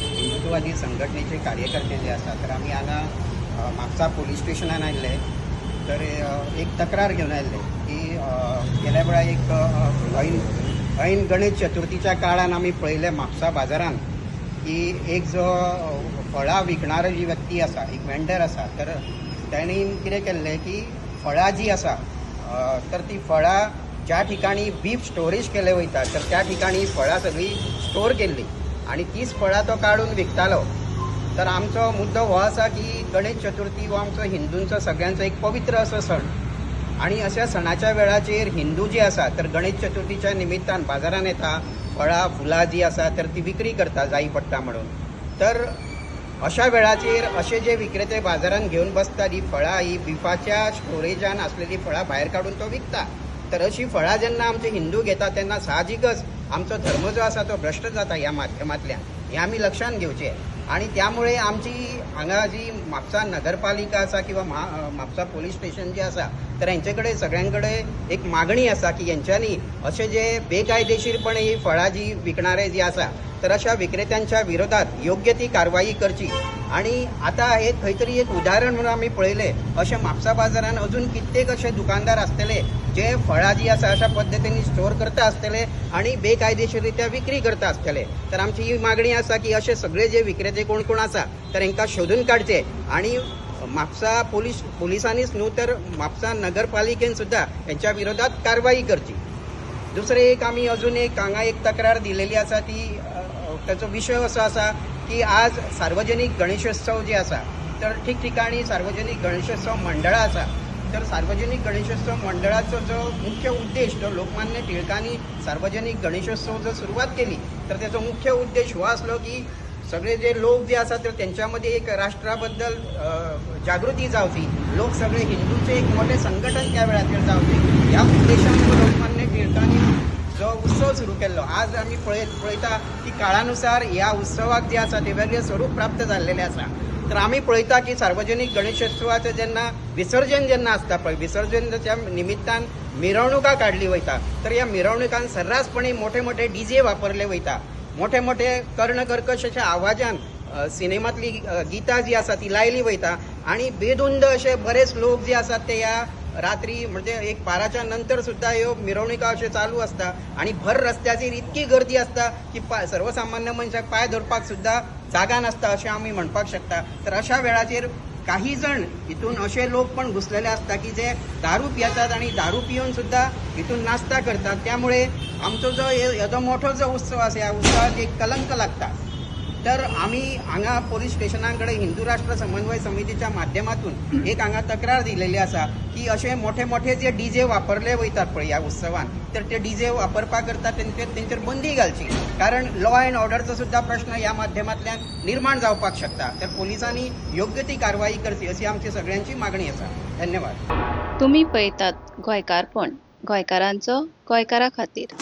हिंदुत्ववादी संघटनेचे कार्यकर्ते जे आसा, तर आमी हांगा म्हापसा पोलीस स्टेशनान आयिल्ले. तर एक तक्रार घेवन आयिल्ले की गेल्या वेळा एक ऐन ऐन गणेश चतुर्थीच्या काळान आमी पळयलें म्हापसा बाजारान की एक जो फळां विकणारो जी व्यक्ती आसा, एक वेंडर आसा, तर तांणी कितें केल्लें की फळां जी आसा, तर ती फळां ज्या ठिकाणी बीफ स्टोरेज केले वयता, तर त्या ठिकाणी फळां सगळीं स्टोर केल्ली आनी तीच फळां तो काडून विकतालो. तर आमचो मुद्दो हो आसा की गणेश चतुर्थी हो आमचो हिंदूंचो सगळ्यांचो एक पवित्र असो सण आनी अशा सणाच्या वेळाचेर हिंदू जे आसा, तर गणेश चतुर्थीच्या निमित्तान बाजारान येता, फळां फुलां जी आसा तर ती विक्री करता जाई पडटा म्हणून. तर अशा वेळाचेर अशे जे विक्रेते बाजारान घेवन बसतात, ही फळां, ही बिफाच्या स्टोरेजान आसलेली फळां भायर काडून तो विकता. तर अशी फळां जेन्ना आमचे हिंदू घेता तेन्ना साहजिकच आमचो धर्म जो आसा तो भ्रश्ट जाता ह्या माध्यमांतल्यान, हें आमी लक्षांत घेवचें. आनी त्यामुळे आमची हांगा जी म्हापसा नगरपालिका आसा किंवा म्हापसा पोलीस स्टेशन जे आसा, तर हेंचे कडेन सगळ्यां कडेन एक मागणी आसा की हेंच्यांनी अशे जे बेकायदेशीरपणे ही फळां जी विकणारे जी आसा, तर अशा विक्रेत्यांच्या विरोधात योग्य ती कारवाई करची. आणि आता हे खंय तरी एक उदाहरण म्हणून आमी पळयलें, अशें म्हापसा बाजारान अजून कित्येक अशे दुकानदार आसतले जे फळां जी आसा अशा पद्दतीन स्टोर करता आसतले आनी बेकायदेशीर रित्या विक्री करता आसतले. तर आमची ही मागणी आसा की अशे सगळे जे विक्रेते कोण कोण आसा, तर हेंकां शोधून काडचे आनी म्हापसा पोलिसांनीच न्हू तर म्हापसा नगरपालिकेन सुद्दां हेंच्या विरोधात कारवाई करची. दुसरें एक आमी अजून एक हांगा एक तक्रार दिलेली आसा, ती ताचो विशय असो आसा की आज सार्वजनीक गणेशोत्सव जे आसा, तर ठिकठिकाणी सार्वजनीक गणेशोत्सव मंडळां आसा. तर सार्वजनीक गणेशोत्सव मंडळाचो जो मुख्य उद्देश, जो लोकमान्य टिळकांनी सार्वजनीक गणेशोत्सव जो सुरवात केली, तर त्याचो मुख्य उद्देश हो आसलो की सगळे जे लोक जे आसा, तर तेंच्या मदीं एक राष्ट्रा बद्दल जागृती जावची, लोक सगळे हिंदूचे एक मोठे संघटन त्या वेळाचेर जावचें, ह्या उद्देशान लोकमान्य टिळकांनी जो उत्सव सुरू केल्लो. आज आमी पळयता की काळानुसार ह्या उत्सवाक जे आसा ते वेगळे स्वरूप प्राप्त जाल्लेलें आसा. तर आमी पळयता की सार्वजनीक गणेशोत्सवाचें जेन्ना विसर्जन जेन्ना आसता पळय, विसर्जनाच्या निमित्तान मिरवणुका काडली वयता. तर ह्या मिरवणुकान सर्रासपणी मोठे मोठे डीजे वापरले वयता, मोठे मोठे कर्णकर्कश अशा आवाजान सिनेमातली गितां जी आसा ती लायली वयता आनी बेधुंद अशे बरेच लोक जे आसात ते ह्या रात्री म्हणजे एक 12च्या नंतर सुद्दां ह्यो मिरवणुका अश्यो चालू आसता आनी भर रस्त्याचेर इतकी गर्दी आसता की सर्वसामान्य मनशाक पांय दवरपाक सुद्दां जागा नासता अशें आमी म्हणपाक शकता. तर अशा वेळाचेर काही जण हितून अशे लोक पण घुसलेले आसता की जे दारू पियेतात आनी दारू पिवन सुद्दां हितून नाचता करतात. त्यामुळे आमचो जो येदो मोठो जो उत्सव आसा, ह्या उत्सवाक एक कलंक लागता. तर आमी हांगा पोलीस स्टेशना कडेन हिंदू राष्ट्र समन्वय समितीच्या माध्यमातून एक हांगा तक्रार दिलेली आसा की अशे मोठे मोठे जे डीजे वापरले वयतात पळय ह्या उत्सवान, तर ते डीजे वापरपा करता तेंचेर बंदी घालची, कारण लॉ अँड ऑर्डरचो सुद्दां प्रश्न ह्या माध्यमांतल्यान निर्माण जावपाक शकता. तर पोलिसांनी योग्य ती कारवाई करची अशी आमची सगळ्यांची मागणी आसा. धन्यवाद. तुम्ही पळयतात गोंयकारपण, गोंयकारांचो गोंयकारा खातीर.